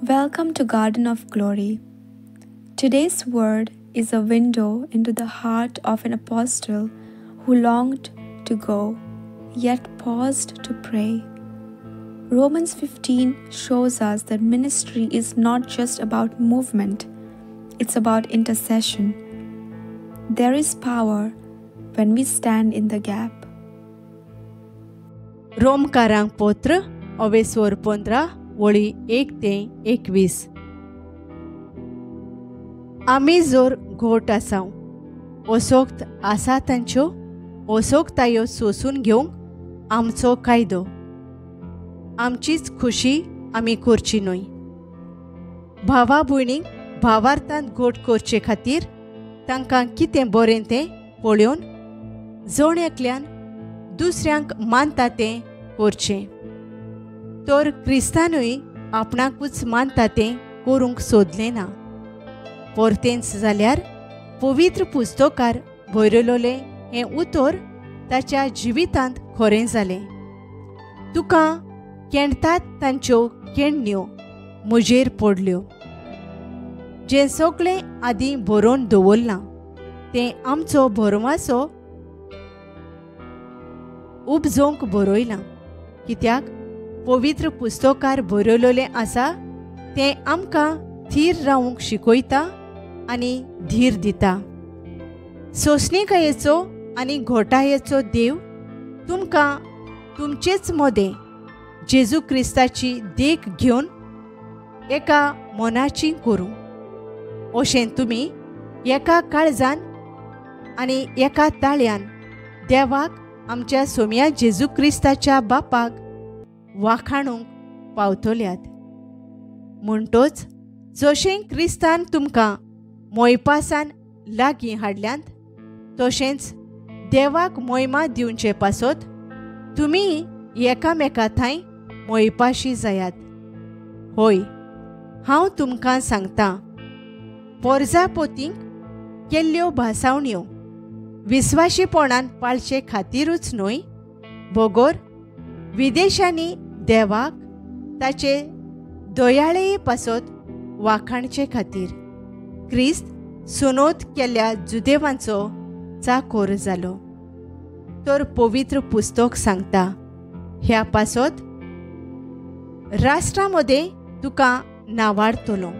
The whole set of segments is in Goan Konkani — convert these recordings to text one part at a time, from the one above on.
Welcome to Garden of Glory. Today's word is a window into the heart of an apostle who longed to go, yet paused to pray. Romans 15 shows us that ministry is not just about movement, it's about intercession. There is power when we stand in the gap. रोमकारांक पत्र अवेस्वर 15 वळी 1 ते 21. आमी जोर घोट आसाव ओसोक्त आसा तांच्यो ओसोक्तायो सोसून घेवंक आमचो कायदो, आमचीच खुशी आमी करची न्हय. भावा भयणींक भावार्थांत घोट करचे खातीर तांकां कितें बरें तें पळोवन जण एकल्यान दुसऱ्यांक मानता तें करचें. तर क्रिस्तानूय आपणाकूच मानता तें करूंक सोदलें ना. परतेंच जाल्यार पवित्र पुस्तकार बरयलोलें हें उतर ताच्या जिवितांत खरें जालें, तुका केणतात तांच्यो केणण्यो म्हजेर पडल्यो. जें सगळें आदीं बरोवन दवरलां तें आमचो भरवासो उपजोवंक बरयलां, कित्याक पवित्र पुस्तकार बरयलोलें आसा तें आमकां थीर रावूंक शिकयता आनी धीर दिता. सोंसणीकायेचो आनी घोटायेचो देव तुमकां तुमचेच मदें जेजू क्रिस्ताची देख घेवन एका मनाची करूं, अशें तुमी एका काळजान आनी एका ताळ्यान देवाक आमच्या सोम्या जेजू क्रिस्ताच्या बापाक वाखाणूंक पावतल्यात. म्हणटोच जशें क्रिस्तान तुमकां मोयपासान लागीं हाडल्यांत तशेंच देवाक मोयमा दिवचे पासत तुमी एकामेका थंय मोयपाशी जायात. होय, हांव तुमकां सांगतां, पोरजापोतींक केल्ल्यो भासावण्यो विस्वाशीपणान पाळचे खातीरूच न्हय, बगर विदेशांनी देवाक ताचे दयाळे पासत वाखाणचे खातीर क्रिस्त सुनोत केल्ल्या जुदेवांचो चाकोर जालो. तर पवित्र पुस्तक सांगता, ह्या पासत राष्ट्रां मदें तुका नावाडतलो,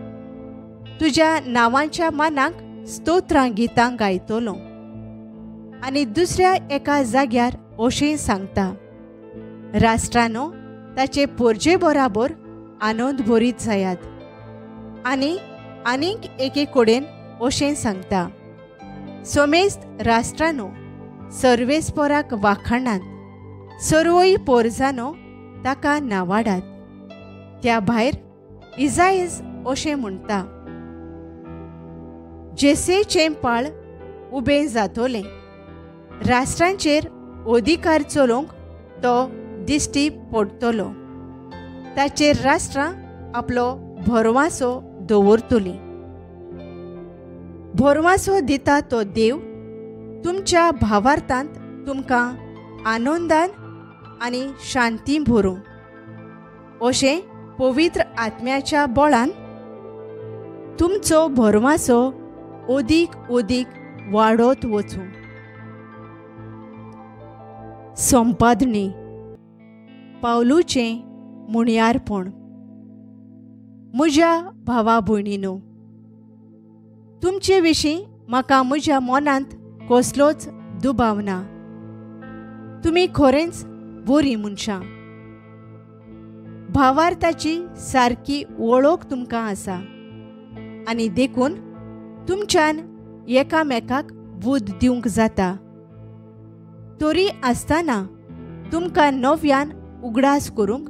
तुज्या नांवांच्या मानाक स्तोत्रां गितां गायतलो. आनी दुसऱ्या एका जाग्यार अशें सांगता, राष्ट्रानो ताचे पोरजे बराबर आनंद भरीत जायात. आनी आनीक एके कडेन अशें सांगता, समेस्त राष्ट्रानो सर्वेस्पराक वाखाणात, सर्वय पोरजानो ताका नावाडात. त्या भायर इजायज अशें म्हणटा, जेसेचें पाळ उबें जातोलें, राष्ट्रांचेर अधिकार चलोवंक तो दिश्टी पडटलो, ताचेर राष्ट्रां आपलो भरवासो दवरतलीं. भरवासो दिता तो देव तुमच्या भावार्थांत तुमकां आनंदान आनी शांती भरूं, अशें पवित्र आत्म्याच्या बळान तुमचो भरवासो अदीक अदीक वाडत वचूं. संपादणी पावलूचें मुणयारपण. म्हज्या भावा भयणीनो, तुमचे विशीं म्हाका म्हज्या मनांत कसलोच दुबाव ना. तुमी खरेंच बरीं मनशां, भावार्थाची सारकी वळख तुमकां आसा आनी देखून तुमच्यान एकामेकाक बूद दिवंक जाता. तरी आसतना तुमकां नव्यान उगडास करूंक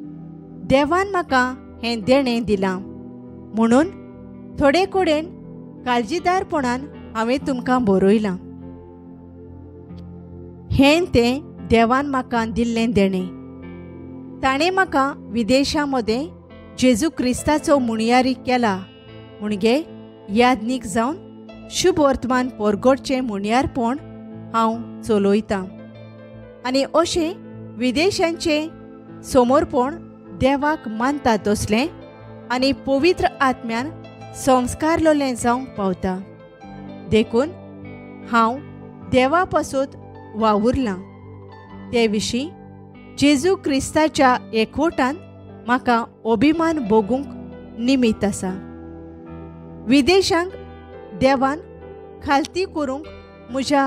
देवान म्हाका हें देणें दिलां, म्हणून थोडे कडेन काळजीदारपणान हांवें तुमकां बरयलां. हें तें देवान म्हाका दिल्लें देणें. ताणें म्हाका विदेशां मदें जेजू क्रिस्ताचो मुणयारी केला म्हणगे यादनीक जावन शुभ वर्तमान परगटचें मुणयारपण हांव चलयतां आनी अशें विदेशांचें समर्पण देवाक मानता तसलें आनी पवित्र आत्म्यान संस्कारलोलें जावंक पावता. देखून हांव देवा पासत वावुरलां. ते विशीं जेजू क्रिस्ताच्या एकवटान म्हाका अभिमान भोगूंक निमित्त आसा. विदेशांक देवान खालती करूंक म्हज्या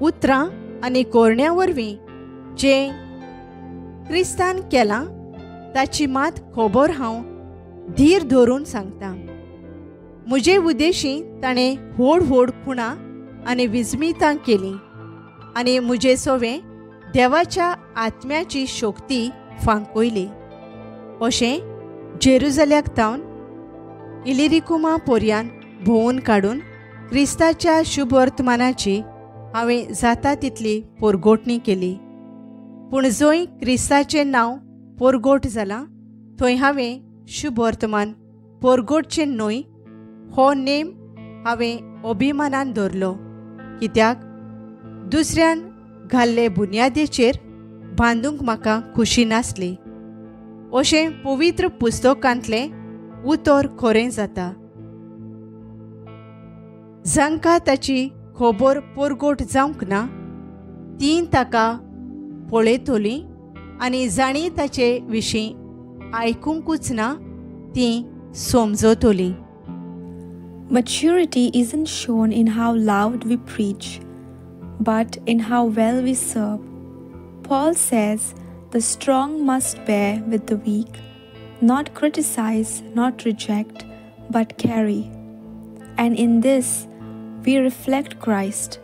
उतरां आनी कोरण्या वरवीं जें क्रिस्तान केलां ताची मात खबर हांव धीर धरून सांगता. म्हजे उद्देशी ताणें व्हड व्हड खुणां आनी विजमितां केलीं आनी म्हजे सवें देवाच्या आत्म्याची शक्ती फांकयली. अशें जेरुजल्याक तावन इलिरिकुमा पोरयान भोंवून काडून क्रिस्ताच्या शुभवर्तमानाची हांवें जाता तितली पोरगोटणी केली. पूण जंय क्रिस्ताचें नांव पोरगोट जालां थंय हांवें शुभवर्तमान पोरगोटचें न्हय हो नेम हांवें अभिमानान धरलो. कित्याक दुसऱ्यान घाल्ले बुन्यादेचेर बांदूंक म्हाका खुशी नासली. अशें पवित्र पुस्तकांतलें उतर खरें जाता. जांकां ताची खबर पोरगोट जावंक ना तीं ताका पळयतलीं आनी जांणी ताचे विशीं आयकुंकूच ना तीं समजतलीं. Maturity isn't shown in how loud we preach, but in how well we serve. Paul says, the strong must bear with the weak, not criticize, not reject, but carry. And in this, we reflect Christ,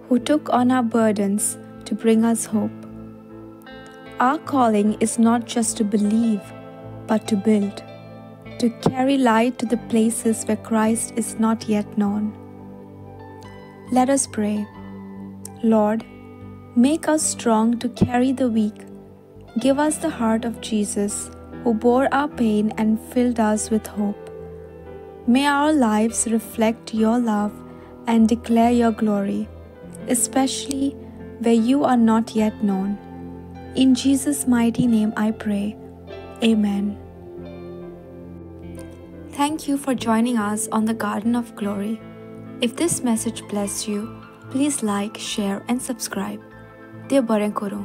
who took on our burdens to bring us hope. Our calling is not just to believe, but to build, to carry light to the places where Christ is not yet known. Let us pray. Lord, make us strong to carry the weak. Give us the heart of Jesus, who bore our pain and filled us with hope. May our lives reflect your love and declare your glory, especially where you are not yet known. In Jesus' mighty name I pray. Amen. Thank you for joining us on the Garden of Glory. If this message blessed you, please like, share and subscribe. Dev बरें करूं.